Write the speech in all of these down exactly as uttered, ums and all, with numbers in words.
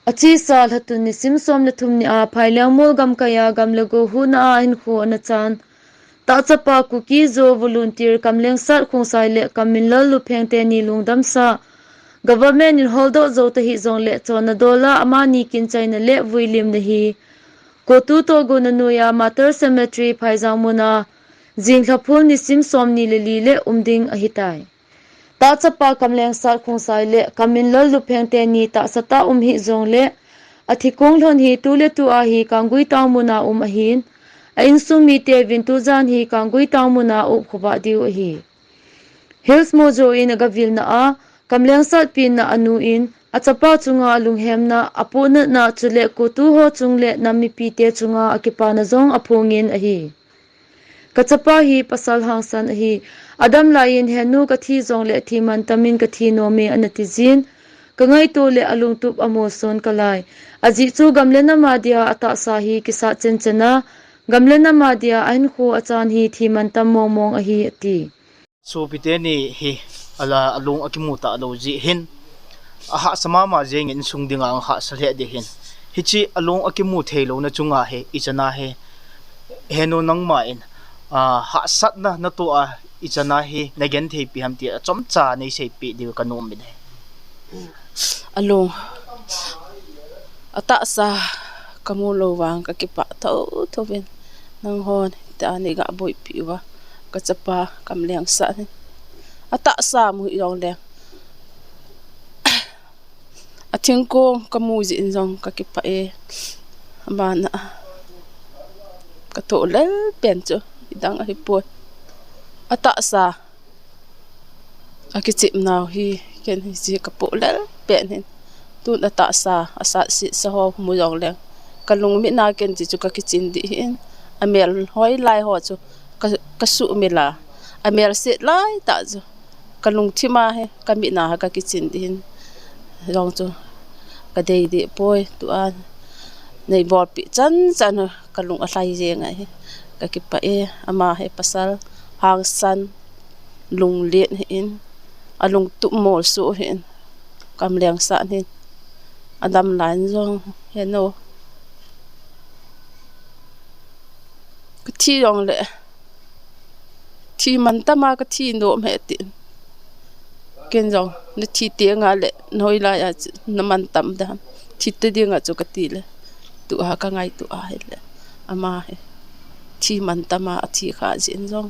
Achesa lhatun nisim som le thum nia Phaileng mol gamkaiya gam le go huhna a hinkho ana chan tahchapa Kuki Zo volunteer Kamlengsat Khongsai le Kamminlal Lupheng teni lungdamsa government in holdoh jou tahih jongle chonna dola amani kinchaina le vuilimna hi COTU tohgon a noiya Martyrs Cemetery Phaijang muna jinglhaphul nisim somni le li le um ding ahitai. Tahchapa Kamlengsat Khongsai le Kamminlal Lupheng teni tahsa tah um hih jongle athikong lhon hi tuletu a hi Kanggui town muna um ahin, a insung miteuvin tujan hi Kanggui town muna up khovah diu ahi. Hills Mojo in agavilna a, Kamlengsat penna anu in achapa chunga lunghemna, apohnatna chule COTU ho chung le nam mipite chunga akipana jong aphongin ahi. Kachapa hi pasal hangsan ahi. Adam laiyin henu kathi jongle thi mantamin kathi nome anatijin, kangaito le alungtup amolson kalai. Ajeh chu gam le nam a dia atahsa hi kisat chenchen a, gam le nam a dia ahinkho achan hi thi mantam mongmong ahi, ati. Sopite ni hi alung akimu talou jeh hin ahahsa mama jengin insung dinga ahahsa lheh ding ahin. Hiche alung akimu theilouna chunga hi ichan a hi henu nangma in hahsatna natoh a ichan a hi nagentheipi ham ti achomcha neiseipeh diu kanom in ahi. Alung atahsa kamu lou vang kakipah thotho uvin, nanghon tia neiga boipi uva kachapa Kamlengsat hin atahsa mu hih jongle athingkong kamu jeh in jong kakipah e. Abana kathoh lel pen chu idang ahipoi, atahsa akichep nau hi ken hiche kapoh lel pen hin. Tun atahsa asatsetsa ho mu jongleng kalung mitna ken hiche chu kakichin ding ahin, amel hoilai ho chu ka, kasuhmil a, amelset laitah chu kalungthim a hi kamitna hi kakichin ding ahin. Jong chu kadei deh poi, tua neibolpeh chanchan hi kalung alhai jeng ahi. Kakipah e, ama hi pasal hangsan, lunglen ahin, alungtup molso ahin, Kamlengsat hin adam laiyin jong henu kathi jongle thi mantam a kathi nom e tin, ken jong nathi tengle nahoilai a chu namantam dam, thi ta dinga chu katile, tua kangaito ahile ama hi thi mantam a athi kha jeh in jong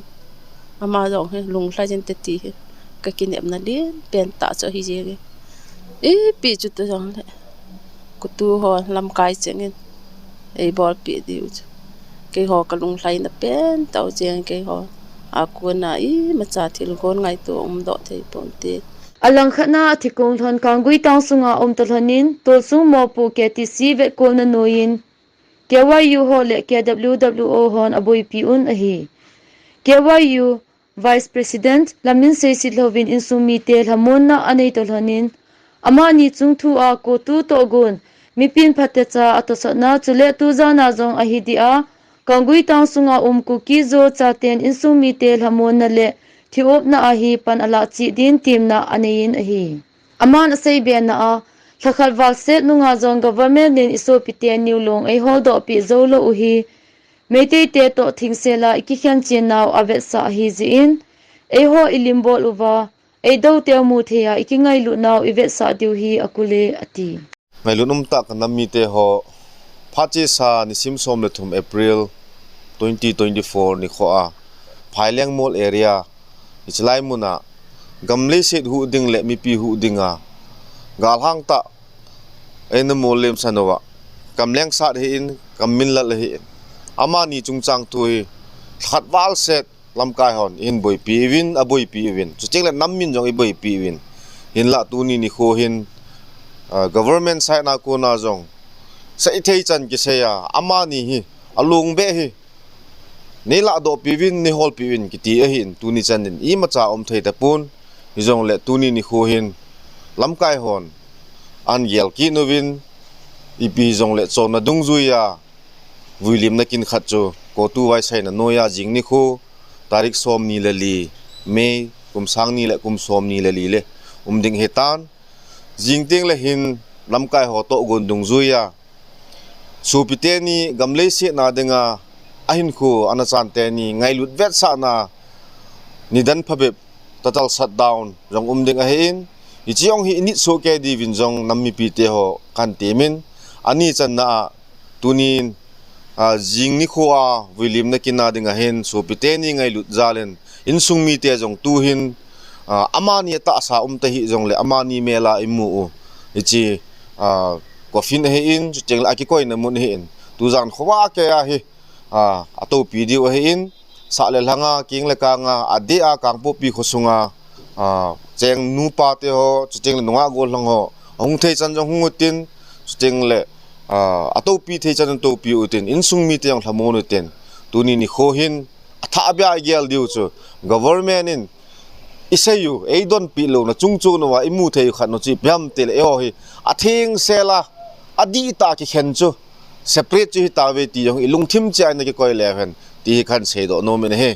ama jong hi lunglhai jin te ti hi kakinepna lenpen tah chu ahi jenge. Ipi chu tu jongle COTU ho lamkai chengin eibolpeh diu chu keiho kalunglhaina pen tah jeng, keiho a kona imacha thilgon ngaito umdoh thei ponte. Alangkhatna athikong lhon Kanggui town sunga um talhonin, tolsung mopo KTC vetkolna noiyin K Y U ho le K W W O hon aboipi un ahi. K Y U Vice President Lamminsei Sitlhou vin insung mite lhamonna anei talhonin, amani chungthua COTU tohgon mipin phatecha atosatna chule tujana jong ahi dia, Kanggui town sunga um Kuki Zo chaten insung mite lhamonna le thi-opna a hi pan alah cheh din temna aneiyin ahi. Aman aseibe na a, lhakhat valset nunga jong government in isopite niulong eiholdoh peh joulou u hi, Meitei te toh thingsel'a ikikhen chennau avetsah ahi jeh in, eiho ilimbol uva, eidouteu mutheiya ikingailut nau ivetsah diu hi akule, ati. Ngailut umtah kanam mite ho, phat chesa nisim som le thum April twenty twenty-four nikhoa, Phaileng Mol area, hichelai muna, gam leiset huhding le mipi huhdinga, galhang tah, eina mollemsan uva, Kamlengsat hi in, Kamminlal hi in, amani chungchang thu hi, khat valset, lamkai hon, ihin boipi uvin, aboipi uvin. Chucheng le nam min jong iboipi uvin. Hinlah tuni nikho hin, ah, government side na kona jong, seithei chan kiseiya, amani hi, alungbeh hi, neiladohpi uvin, neiholpi uvin, kiti ahin, tuni chan in, imacha umthei tapon, hijongle tuni nikho hin, lamkai hon, ahin gel kit uvin, ipi hijongle chonna dungjuiya, vuilimna kin khat chu, COTU vaisaina noiya jing nikho, tarik somni le li, May, kum sangni le kum somni le li le, um ding ahitan, jing teng le hin, lamkai ho tohgon dungjuiya, sopite ni gamleiset na dinga ahinkho ana chan teni ngailut vetsahna nidan phabep total shutdown jong um ding ahin, hiche jong hi init sohkei diuvin jong nam mipite ho kahin temin, ani channa a tunin, a, jing nikho a vuilimna kin a dinga hin sopite ni ngailut jalin insung mite jong tuhin, a, amani atahsa um tahih jongle amani mel a imu u, hiche, a, coffin ahin, chutengle akikoina mun ahin, tujan khovah keiya hi, a, atoupi diu ahin, sah le lhanga, keng le kanga, adeh a Kangpokpi khosunga, a, cheng nupa te ho, chutengle nungah gollhang ho ahung thei chan jong hung utin, chutengle, a, atoupi thei chan jong toupi utin, insung mite jong lhamon utin, tuni nikho hin athah beh a igel diu chu government in isei u, eidonpi louna chungchon uva imu thei u khat nu chu ipi ham tile, eiho hi athengsel a, adihtah a kikhen chu separate chu hitauve ti jong ilungthim cheh a ina kikoi leuhen ti hi kahin seidoh nomin ahi.